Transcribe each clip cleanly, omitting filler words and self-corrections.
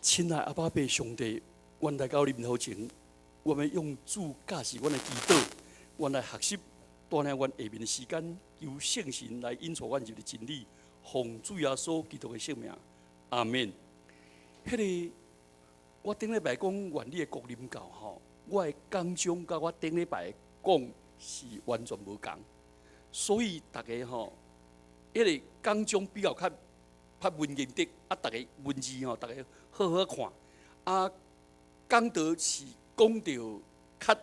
親愛阿爸父上帝，阮來到你面頭前，我欲用主教示阮的祈禱，阮來學習帶領阮下面的時間，求聖神來引導阮入真理，奉主耶穌基督的聖名，阿門。彼个我頂禮拜講願你的國臨到吼，我的講章佮我頂禮拜講是完全無仝，所以逐家吼，彼个講章比較較較文言的，啊，逐家文字吼，逐家好好看。啊，講道是講著較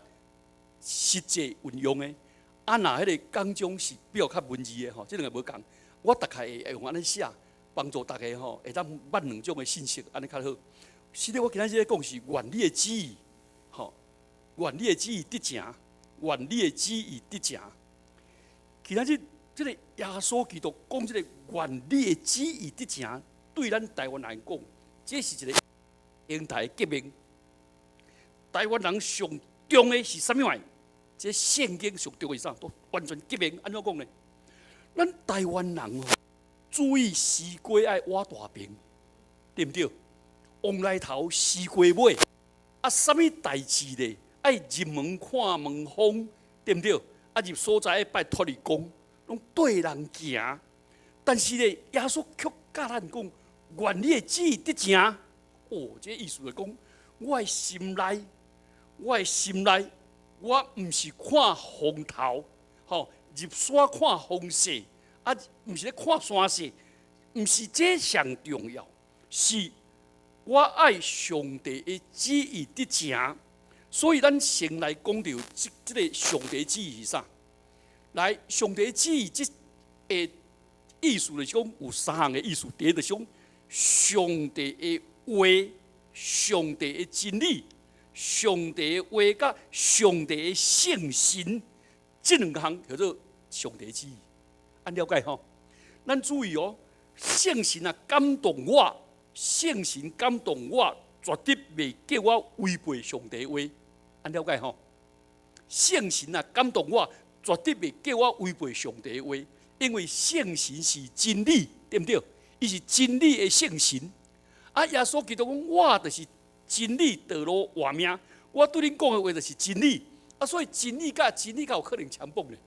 實際運用的，啊，若彼个講章是比較較文字的吼，這兩个無仝。我大概會用按呢寫，幫助逐家吼，會當捌兩種的信息，按呢較好。實際我今仔日咧講是願你的旨意，吼，願你的旨意得成，願你的旨意得成。今仔日這個耶穌基督講這個願你的旨意得成，對咱台灣人講，這是一個形態革命。台灣人上重的是啥物物？這聖經上重的是啥？都完全革命。按怎講呢？咱台灣人吼，注意西瓜愛挖大爿，對毋對？王來頭西瓜尾，啊，啥物代誌咧？愛入門看門風，對毋對？啊，入所在愛拜土地公，攏綴人行。但是咧，耶穌卻教咱講，願你的旨意得成。哦，這意思就講，我的心內，我的心內，我毋是看風頭，吼，入山看風勢，啊，毋是咧看山勢，毋是這上重要，是我愛上帝的旨意得成。所以咱先來講著這這个上帝旨意是啥？來，上帝旨意這个意思就是講有三項的意思。第一就是講上帝的話、上帝的真理、上帝的話佮上帝的聖神，這兩項叫做上帝旨意。按了解吼？咱注意哦，聖神啊感動我，聖神感動我，絕對袂叫我違背上帝話。按了解吼？聖神啊感動我，絕對袂叫我違背上帝話，因為聖神是真理，對毋對？伊是真理的聖神。啊，耶穌基督講，我就是真理、道路、活命。我對恁講的話就是真理。啊，所以真理佮真理敢有可能相悖咧，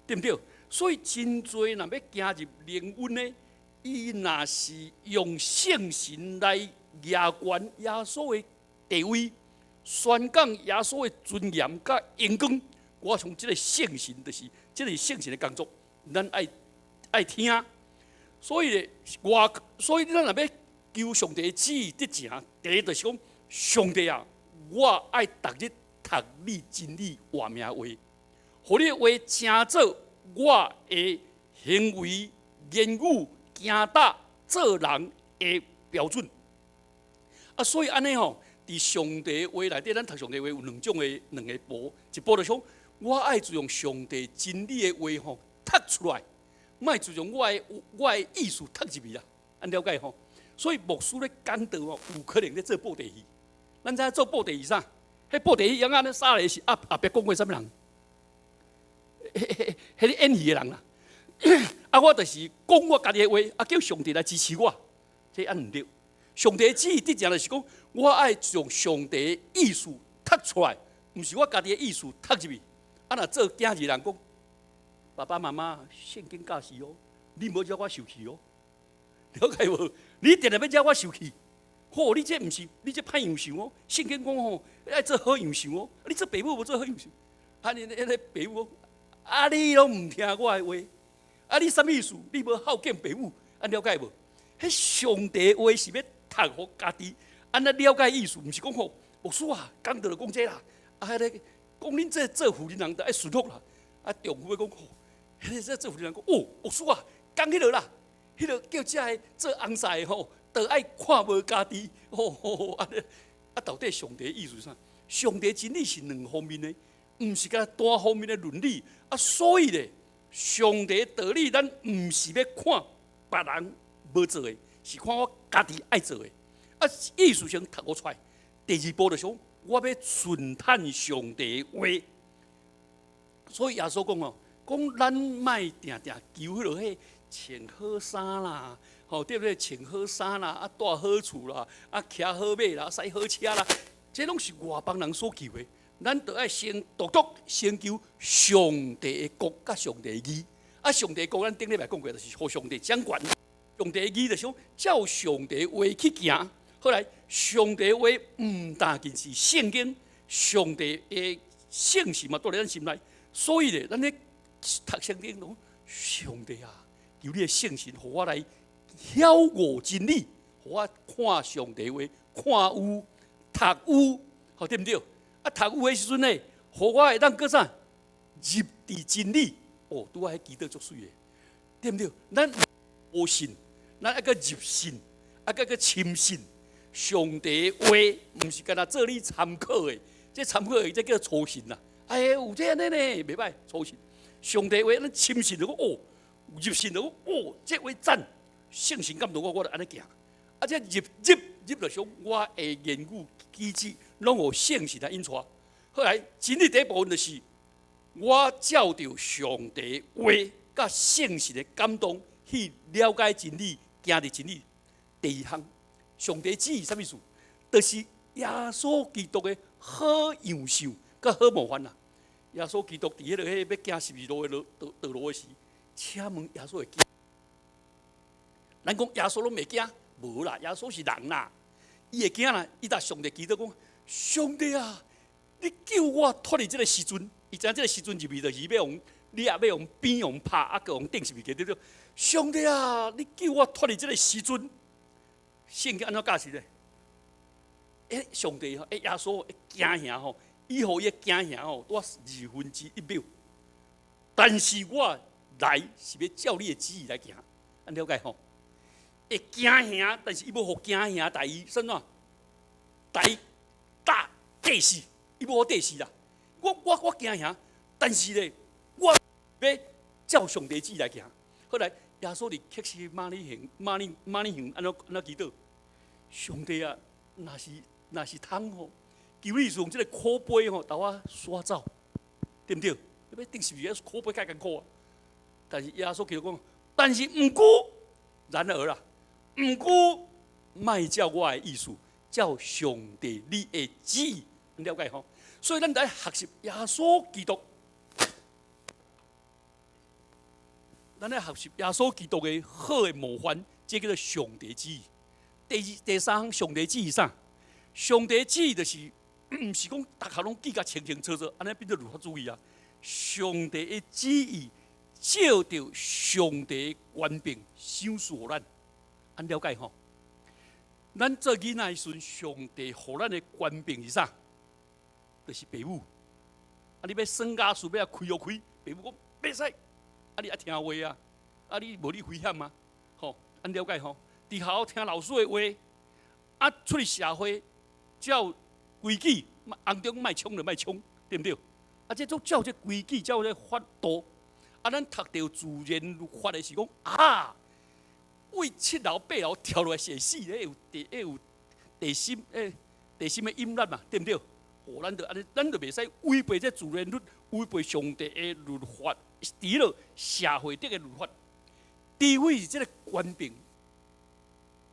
對毋對？所以真濟人欲行入靈恩的，伊若是用聖神來抬懸耶穌的地位，宣講耶穌的尊嚴佮榮光，我想這个聖神就是這个聖神的工作，咱愛愛聽。所以咧，我所以咱若欲求上帝旨意得成，第一就是講，上帝啊，我愛逐日讀你真理活命話，予你的話成做我的行為、言語、行踏、做人的標準。啊，所以按呢吼，佇上帝話內底，咱讀上帝話有兩種的兩个步，一步就是講，我愛用上帝真理的話吼讀出來，莫注重我的意思讀入去啦，按了解吼。所以牧師咧講道吼，有可能咧做布袋戲。咱知影做布袋戲啥？彼布袋戲用按呢三个是後後壁講話啥物人？彼个演戲的人啦。啊，我就是講我家己的話，啊，叫上帝來支持我，這按毋對。上帝旨意得成就是講，我愛將上帝的意思讀出來，毋是我家己的意思讀入去。啊，若做囝兒人講，爸爸媽媽，聖經教示哦，你毋好惹我受氣哦，了解無？你定定欲惹我受氣，吼！你這毋是，你這歹樣想哦。聖經講吼，愛做好樣想哦。你做爸母無做好樣想，啊你彼个爸母講，啊你攏毋聽我的話，啊你啥物意思？你無孝敬爸母，按了解無？彼上帝話是欲讀予家己，按呢了解意思，毋是講吼，牧師啊，講道就講這啦，啊彼个講恁這做婦人人著愛順服啦，啊丈夫講吼，彼个這做婦人人講，哦，牧師啊，講彼落啦，彼个叫這个做翁婿的吼，著愛看無家己，吼吼按呢，啊到底上帝意思是啥？上帝真理是兩方面的，毋是干單方面的倫理，啊所以咧，上帝道理咱毋是欲看別人無做的，是看我家己愛做的。啊，意思先讀予出來。第二步就是講，我欲順趁上帝話。所以耶穌講哦，講咱莫定定求彼落彼穿好衫啦，吼，對不對？穿好衫啦，啊，住好厝啦，啊，騎好馬啦，駛好車啦，這攏是外邦人所求的。咱著愛先獨獨先求上帝的國佮上帝的義。啊，上帝的國，咱頂禮拜講過，就是予上帝掌權。上帝的義就是講照上帝話去行。後來，上帝話毋但僅是聖經，上帝的聖神嘛，住佇咱心內。所以咧，咱咧讀聖經講，上帝啊，求你的聖神，予我來曉悟真理，予我看上帝話，看有，讀有，吼，對毋對？啊，讀有的時陣咧，予我會當閣啥入佇真理。哦，拄仔彼祈禱足媠的，對毋對？咱無信，咱愛閣入信，愛閣閣深信。上帝話毋是干焦做你參考的，這參考的這叫粗信啦。哎，有這按呢呢，袂歹，粗信。上帝話咱深信就講哦，入信就講哦，這話讚，聖神感動我，我就按呢行。啊，這入入入就想我的言語舉止攏予聖神來引帶。後來真理第一部分就是，我照著上帝話佮聖神的感動去了解真理，行佇真理。第二項，上帝旨意啥物事？就是耶穌基督的好樣式佮好模範啦。耶穌基督佇彼個彼欲行十字路的路道道路的時，請問耶穌會驚？咱講耶穌攏袂驚，無啦，耶穌是人啦，伊會驚啦。伊共上帝祈禱講：上帝啊，你救我脫離這個時陣。伊知影這個時陣入去就是欲予你也欲予鞭予拍，啊，閣予釘十字架對不對？上帝啊，你救我脫離這個時陣。聖經按怎教示咧？欸，上帝吼，欸，耶穌驚嚇吼，伊予伊驚嚇吼，拄1/2秒。但是我來是欲照你的旨意來行，按了解吼？會驚嚇，但是伊無予驚嚇，共伊啥怎？共伊打硩死，伊無予硩死啦。我驚嚇，但是咧，我欲照上帝旨意來行。後來耶穌佇客西馬尼園、馬尼馬尼園按怎按怎祈禱？上帝啊，若是通吼，求你用這個苦杯吼，共我刷走，對毋對？欲釘十字架苦杯較艱苦啊。但是耶穌祈禱講，但是毋過，然而啦，毋過，莫照我的意思，照上帝你的旨意，了解吼？所以咱著愛學習耶穌基督，咱愛學習耶穌基督的好的模範，這叫做上帝旨意。第二、第三項，上帝旨意啥？上帝旨意就是，毋是講逐項攏記甲清清楚楚，按呢變做律法主義啊。上帝的旨意，照著上帝權柄賞賜予咱，按了解吼？咱做囡仔的時陣，上帝予咱的權柄是啥？就是爸母。啊，你欲耍家事，欲開予開，爸母講袂使，啊，你愛聽話啊，啊，你無你危險啊，吼，按了解吼？佇學校聽老師的話，啊，出去社會照規矩，紅燈莫衝就莫衝，對毋對？啊，這種照這規矩，照這法度，啊，咱讀著自然律法的是講啊，為七樓八樓跳落來會死咧，有地有地心欸，地心的引力嘛，對毋對？哦，咱就按呢，咱就袂使違背這自然律，違背上帝的律法，佇落社會頂的律法，除非是這個權柄，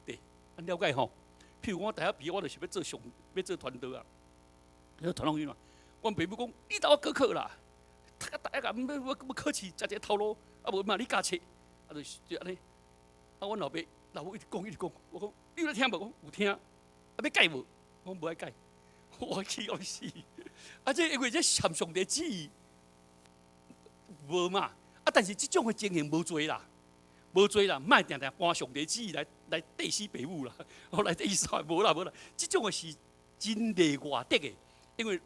對，按了解吼。譬如我大學畢業，我就是欲做上，欲做傳道啊，欲傳福音嘛。阮爸母講，你兜考考啦，讀個大學欲欲欲考試，食一個頭路，啊無嘛你教冊，啊就是就按呢。啊，阮老爸老母一直講一直講，我講你有咧聽無？講有聽，啊欲改無？我講無愛改，我氣欲死。啊，這因為這合上帝旨意無嘛？啊，但是這種的情形無濟啦，無濟啦，莫定定搬上帝旨意來硩死爸母啦，哦來硩死無啦無啦，這種的是真例外的的，因為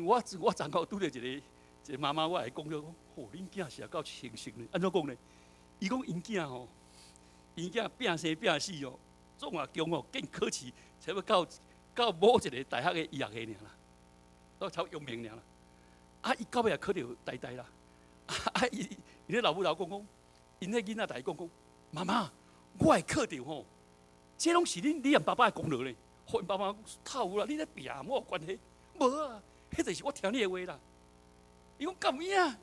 我昨昏拄著一個一個媽媽，我來講著講，吼，恁囝是也夠誠實呢？按怎講呢？伊講𪜶囝吼，𪜶囝拚生拚死哦，總也強哦，見考試差不多到某一個大學的醫學系爾啦，到差陽明爾啦。啊，伊到尾也考著台大啦。啊，伊伊咧老母老公講，𪜶彼囡仔共伊講講，媽媽，我會考著吼，這攏是恁你和爸爸的功勞咧。予𪜶爸媽透啦，你咧拚我有關係？無啊，彼就是我聽你的話啦。伊講敢有影？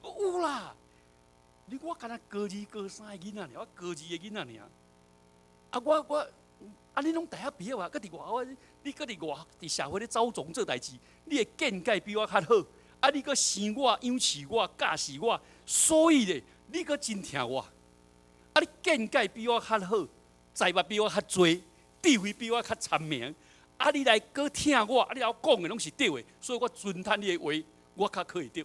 有啦。你我敢若高二高三的囡仔爾，我高二的囡仔爾，啊，我我啊，你攏大學畢業啊，閣佇外口，你閣佇外佇社會咧走傱做代誌，你的見解比我較好。啊，你閣生我、養飼我、教示我，所以咧，你閣真疼我。啊，你見解比我較好，財物比我較濟，智慧比我較聰明。啊，你來閣疼我，啊，你來講的攏是對的，所以我尊嘆你的話，我較可會著。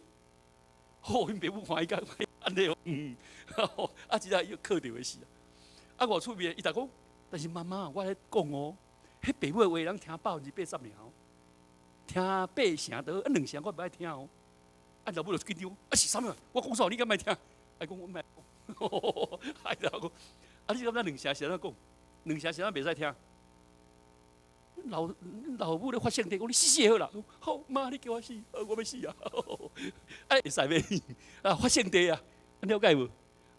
好，𪜶爸母歡喜甲按呢，嗯，啊，這個伊靠著的是啊。啊，偌趣味，伊就講，但是媽媽，我咧講哦，彼爸母的話，人聽80%爾哦，聽八成著，啊兩成我袂愛聽哦。啊，老母就緊張，啊是啥物？我講啥你敢欲聽？伊講我毋愛講，哎老講，啊你感覺兩成是按怎講？兩成是按怎袂使聽？老老母咧發聖體，講你死死就好啦。好，媽你叫我死，我欲死啊！啊會使袂？啊發聖體啊，了解無？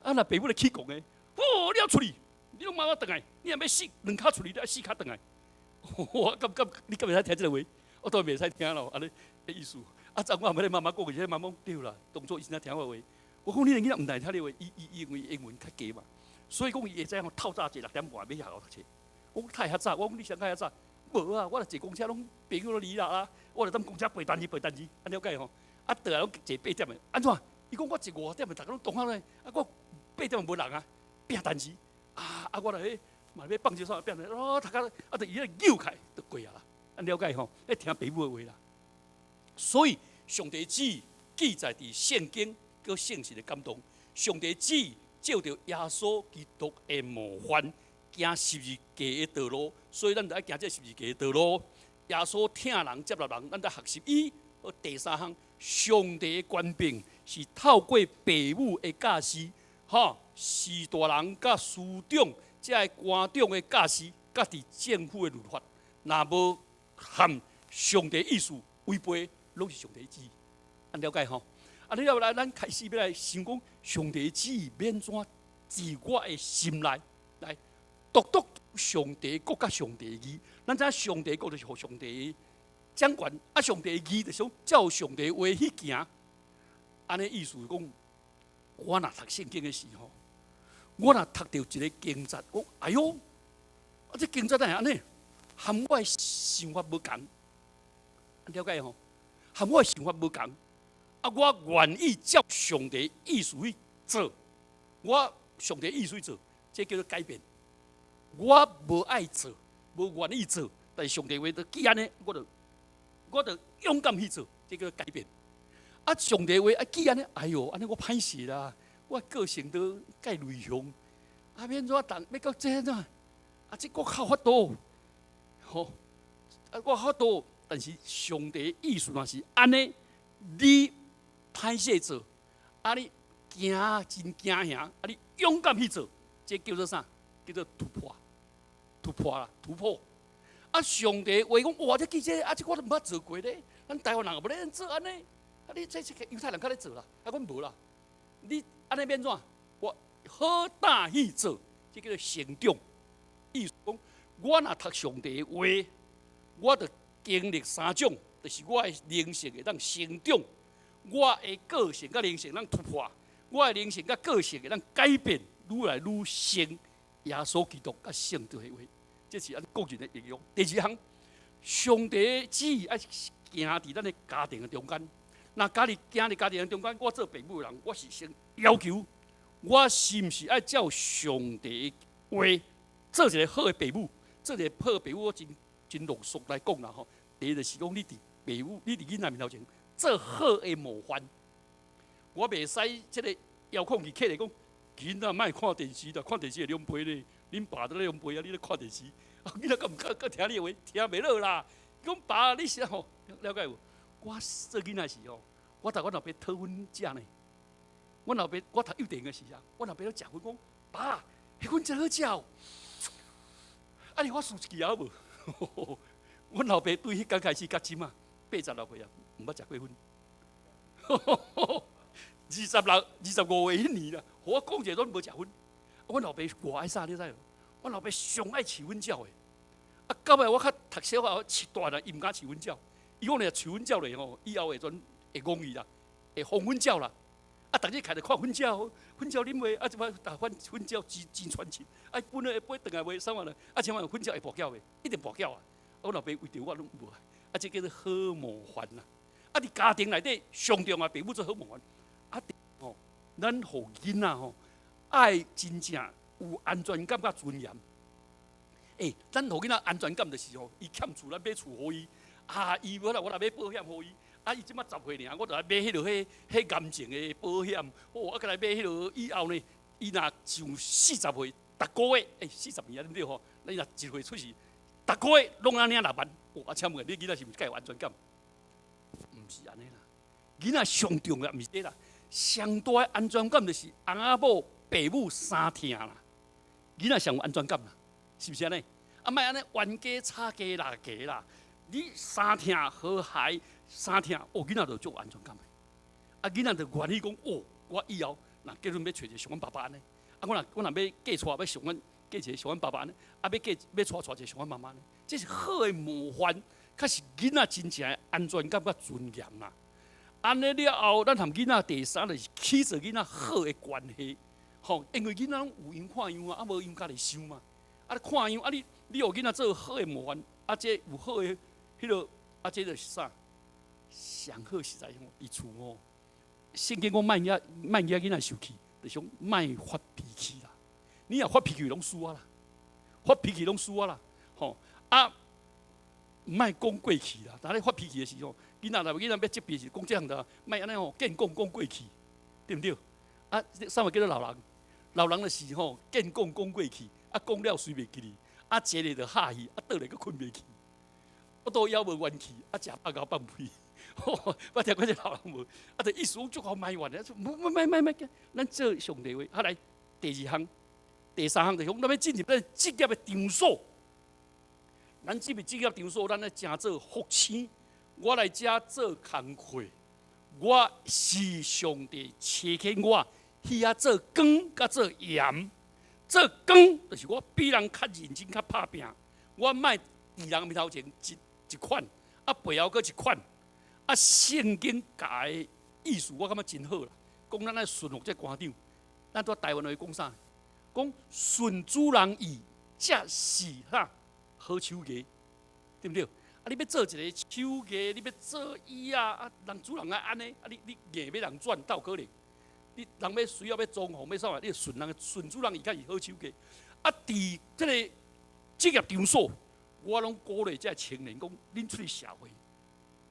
啊若爸母咧起戇的，哦你猶出去，你攏媽媽轉來，你若欲死，兩跤出去，你愛四跤轉來。我感覺你敢會使聽這個話？我當然袂使聽咯，按呢意思。啊，昨我毋咧媽媽講，這媽媽講對啦，當初伊真正聽我話。我講你的囡仔毋但聽你話，伊伊因為英文較低嘛，所以講伊會知影透早坐6點半欲去學校讀冊。我講太遐早，我講你啥較遐早？無啊，我若坐公車攏朋友攏離啦啊，我就踮公車背單詞背單詞，按了解吼。啊，倒來攏坐八點的，按怎？伊講我坐5點的，逐家攏同學咧，啊，我八點無人啊，拼單詞啊啊，我來彼嘛欲放手拼哦，讀甲啊，就伊咧扭開就過啊啦，按了解吼？愛聽爸母的話啦。所以上帝旨意記載佇聖經閣聖神的感動，上帝旨意照著耶穌基督的模範行十字架的道路，所以咱就愛行這十字架的道路。耶穌疼人接納人，咱著學習伊。第三項，上帝的權柄是透過爸母的教示，吼，序大人佮司長，這个官長的教示，佮佇政府的律法，若無和上帝意思違背，攏是上帝旨意。按了解吼？啊，你了來，咱開始欲來想講，上帝旨意欲按怎佇我的心內來獨獨上帝國佮上帝義。咱知影上帝國就是予上帝掌權，啊，上帝義就是講照上帝話去行。按呢意思講，我若讀聖經的時候，我若讀著一個經節，講哎喲，啊這經節哪會按呢？和我的想法無仝，了解吼？和我的想法無仝，啊，我願意照上帝意思去做，我上帝意思去做，這叫做改變。我無愛做，無願意做，但是上帝話都既按呢，我就勇敢去做，這叫做改變。啊，上帝話啊，既按呢，哎喲，按呢我歹勢啦，我個性都較內向，啊，欲按怎當，欲到這按怎？啊，這我較有法度，吼，啊，我法度，但是上帝意思若是按呢，你歹勢做，啊，你驚真驚嚇，啊，你勇敢去做，這叫做啥？叫做突破，突破啦，突破。啊，上帝話講，哇，這記者啊，這我都毋捌做過咧，咱台灣人也無咧做按呢。啊，你這這個猶太人較咧做啦，啊，阮無啦。你按呢欲按怎？我好膽去做，這叫做成長。意思講，我若讀上帝的話，我就經歷三種，就是我的靈性會當成長，我的個性佮靈性當突破，我的靈性佮個性會當改變，愈來愈像耶穌基督佮聖徒的話，這是咱個人的應用。第二項，上帝旨意愛行佇咱的家庭的中間。若家己行佇家庭的中間，我做爸母的人，我是先要求，我是毋是愛照上帝的話做一個好的爸母？做一個好的爸母，我真真濃縮來講啦吼。第一就是講，你佇爸母，你佇囡仔面頭前做好的模範。我袂使這個遙控器揢來講，囡仔莫看電視啦，看電視會兩倍咧。恁爸都咧兩倍啊，你咧看電視，啊囡仔閣毋閣閣聽你的話，聽袂落啦。講爸，你是吼了解無？我做囡仔時吼，我逐阮老爸討粉食呢。阮老爸，我讀幼稚園的時啊，阮老爸咧食粉，講爸，彼粉真好食哦。啊，你我試一支好無？阮老爸對彼工開始到這馬86歲啊，毋捌食過粉。26、25歲彼年啦，予我講一個攏無食粉。阮老爸偌愛啥，你知無？阮老爸上愛飼阮鳥的。啊，到尾我較讀小學，飼大啦，伊毋敢飼阮鳥。伊講若飼阮鳥咧吼，以後會陣會戇去啦，會放阮鳥啦。啊，逐日開來看粉鳥，粉鳥啉未？啊，這擺逐粉粉鳥真真傳情。啊，本來會飛轉來未？啥物呢？啊，請問粉鳥會跋筊未？一定跋筊啊！我老爸為著我攏無啊。啊，這叫做好模範啦。啊，佇家庭內底上重要，爸母做好模範。啊，吼，咱予囡仔吼愛真正有安全感佮尊嚴。欸，咱予囡仔安全感就是吼，伊欠厝，咱買厝予伊。啊，伊無啦，我來買保險予伊。啊，伊這馬10歲爾，我就來買彼落彼彼癌症的保險。哦，啊，閣來買彼落以後呢，伊若上40歲，逐個月，欸，40年啊，對毋對吼？你若一歲出世，逐個月攏按領6萬。哦，啊，請問你囡仔是毋是較有安全感？毋是按呢啦，囡仔上重要毋是這啦，上大的安全感就是翁仔某、爸母相疼啦。囡仔上有安全感啦，是毋是按呢？啊，莫按呢冤家吵架啦，家啦，你相疼和諧相疼，哦，囡仔就足有安全感的。啊，囡仔就願意講，哦，我以後若結婚欲揣一個像阮爸爸按呢，啊，我若欲嫁娶欲像阮嫁一個像阮爸爸按呢，啊，欲嫁欲娶娶一個像阮媽媽按呢，這是好的模範，較是囡仔真正的安全感佮尊嚴啦。按呢了後，咱和囡仔第三就是起做囡仔好的關係，吼，因為囡仔攏有樣看樣啊，啊無樣家己想嘛。啊，你看樣啊，你你予囡仔做好的模範，啊，這有好的彼落，啊，這就是啥？上好實在吼，佇厝吼，聖經講莫惹莫惹囡仔受氣，就是講莫發脾氣啦。你若發脾氣攏輸啊啦，發脾氣攏輸啊啦，吼啊，莫講過去啦。當你發脾氣的時候，囡仔若囡仔欲責備時，講這項的，莫按呢吼，見講講過去，對毋對？啊，啥物叫做老人？老人就是吼，見講講過去，啊，講了隨袂記哩，啊，坐咧就哈去，啊，倒來閣睏袂去，我都枵無元氣，啊，食飽𠢕放屁。我聽過這老人無？啊，就意思足好埋怨的，說莫莫莫莫莫，咱做上帝話。啊，來第二項、第三項就是講，咱欲進入咱職業的場所。咱進入職業場所，咱愛誠做福星。我來遮做工課，我是上帝差遣我去遐做光佮做鹽。做光就是我比人較認真、較拍拚。我莫佇人面頭前一一款，啊背後閣一款。啊，聖經教的意思，我感覺真好啦。講咱愛順服這官長，咱佇台灣話講啥？講順主人意，才是哈好手藝，對毋對？啊，你欲做一个手藝，你欲做椅仔，啊，人主人愛按呢，啊，你你硬欲人轉，哪有可能？你人欲需要欲裝潢欲創啥，你順人順主人意，才是好手藝。啊，佇這个職業場所，我攏鼓勵這青年講，恁出去社會。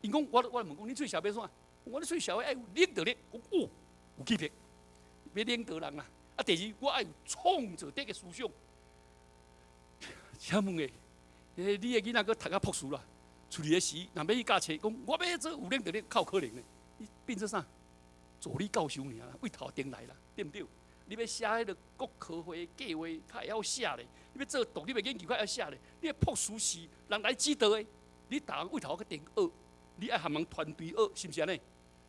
𪜶講我我問講，恁出去社會創啥？我咧出去社會愛有領導力，講哦，有氣魄，欲領導人啊！啊，第二我愛有創造力的思想。請問个，你的囡仔閣讀到博士啦，出去的時，若欲去教冊，講我欲做有領導力，較有可能呢？你變做啥？助理教授爾啦，對頭頂來啦，對毋對？你欲寫彼个國科會計劃，較會曉寫咧；你欲做獨立的研究，較會曉寫咧。你的博士是人來指導的，你逐項對頭去頂學。你愛和人團隊學，是毋是按呢？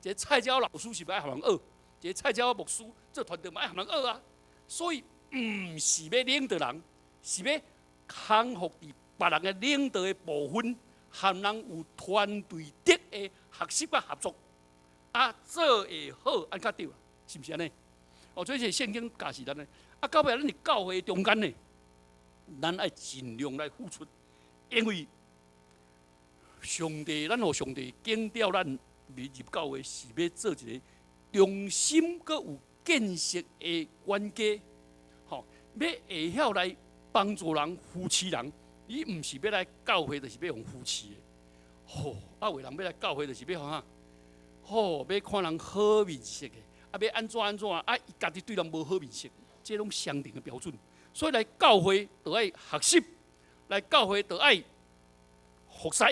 一个菜鳥老師是毋是愛和人學？一個菜鳥牧師做團隊嘛愛和人學啊。所以毋是欲領導人，是欲康復佇別人的領導的部分，和人有團隊的的學習佮合作，啊，做會好，按較對，是毋是按呢？哦，這是聖經教示咱的。啊，到尾咱佇教會中間呢，咱愛盡量來付出，因為上帝，咱予上帝揀調咱入教會，是欲做一个忠心閣有見識的管家，吼，欲會曉來幫助人、扶持人。你毋是欲來教會，就是欲予扶持的。吼，啊，有人欲來教會，就是欲予啥？吼，欲看人好面色的，啊，欲按怎按怎，啊，伊家己對人無好面色，這攏雙重的標準。所以來教會就愛學習，來教會就愛服侍。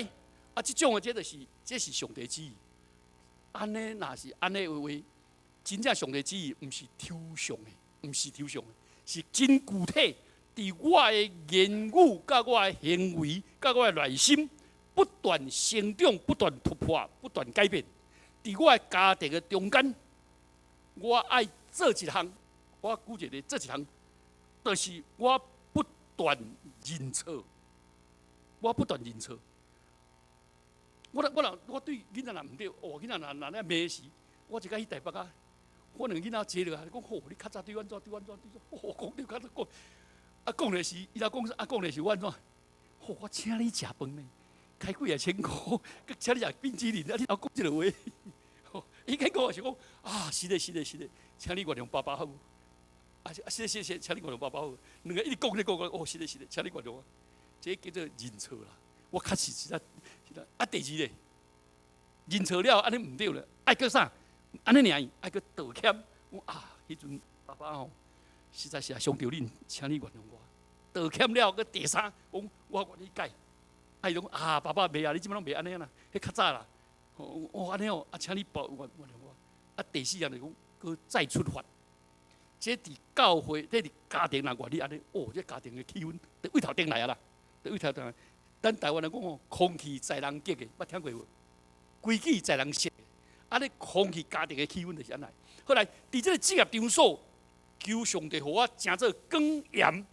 啊，這種的這就是，這是上帝旨意。按呢，若是按呢的話，真正上帝旨意毋是抽象的，毋是抽象的，是真具體。佇我的言語、佮我的行為、佮我的內心，不斷成長、不斷突破、不斷改變。佇我的家庭的中間，我愛做一項，我舉一個做一項，就是我不斷認錯，我不斷認錯。我若我若我對囡仔若毋對，哦，囡仔若若咧罵時，我就共去台北啊，我兩个囡仔坐落來，講吼，你較早對阮怎對阮怎對怎，吼，講著較早講，啊講的是，伊若講啊講的是阮怎，吼，我請你食飯呢，開幾仔千箍，請你食冰淇淋，啊你還講這个話，吼，伊講講是講啊，是的，是的，是的，請你原諒爸爸好無？啊，是的，是的，是的，請你原諒爸爸好無？兩个一直講咧講講，哦，是的，是的，請你原諒我，這叫做認錯啦。我確實是在，是在啊，第二咧，認錯了，按呢毋對了，愛閣啥？按呢爾，愛閣道歉。我啊，彼陣爸爸吼，實在是也傷著恁，請你原諒我。道歉了，閣第三，講我願意改。啊，伊講啊，爸爸袂啊，你這擺攏袂按呢啦，彼較早啦。哦，按呢哦，啊，請你保原原諒我。啊，第四樣就講，閣再出發。這佇教會，這佇家庭若願意按呢，哦，這家庭的氣氛就對頭頂來啊啦，就對頭頂來。咱台灣人講吼，空氣在人結的，捌聽過無？規矩在人設的，按呢空氣家庭的氣氛就是按呢。後來，佇這个職業場所，求上帝予我成做光鹽，予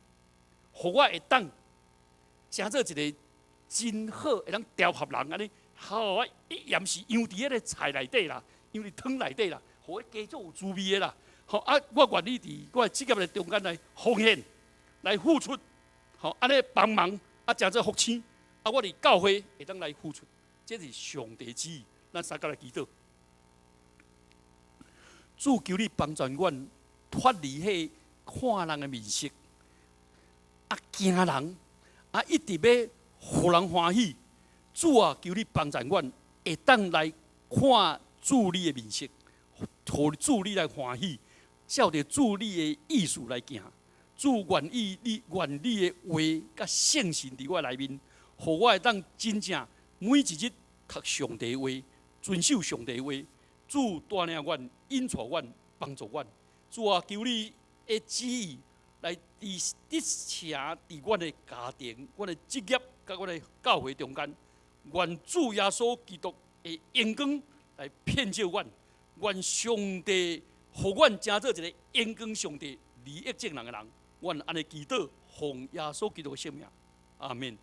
我會當成做一个真好，會當調和人按呢。好，我一鹽是養佇彼个菜內底啦，養佇湯內底啦，予伊加做有滋味的啦。好啊，我願意佇我的職業的中間來奉獻，來付出，好按呢幫忙啊，成做福星。啊，我佇教會會當來付出，這是上帝旨意。咱三個來祈禱，主求你幫助阮脫離彼看人的面色，啊驚人，啊一直欲予人歡喜。主啊，求你幫助阮會當來看主你的面色，予主你來歡喜，照著主你的意思來行。主願意你願你的話佮聖神佇我內面。予我會當真正每一日讀上帝話，遵守上帝話。主帶領阮，引帶阮，幫助阮。主啊，求你的旨意來佇佇成佇阮的家庭、阮的職業、佮阮的教會中間。願主耶穌基督的榮光來遍照阮。願上帝予阮成做一个榮光上帝利益眾人的人。阮按呢祈禱，奉耶穌基督的聖名，阿門。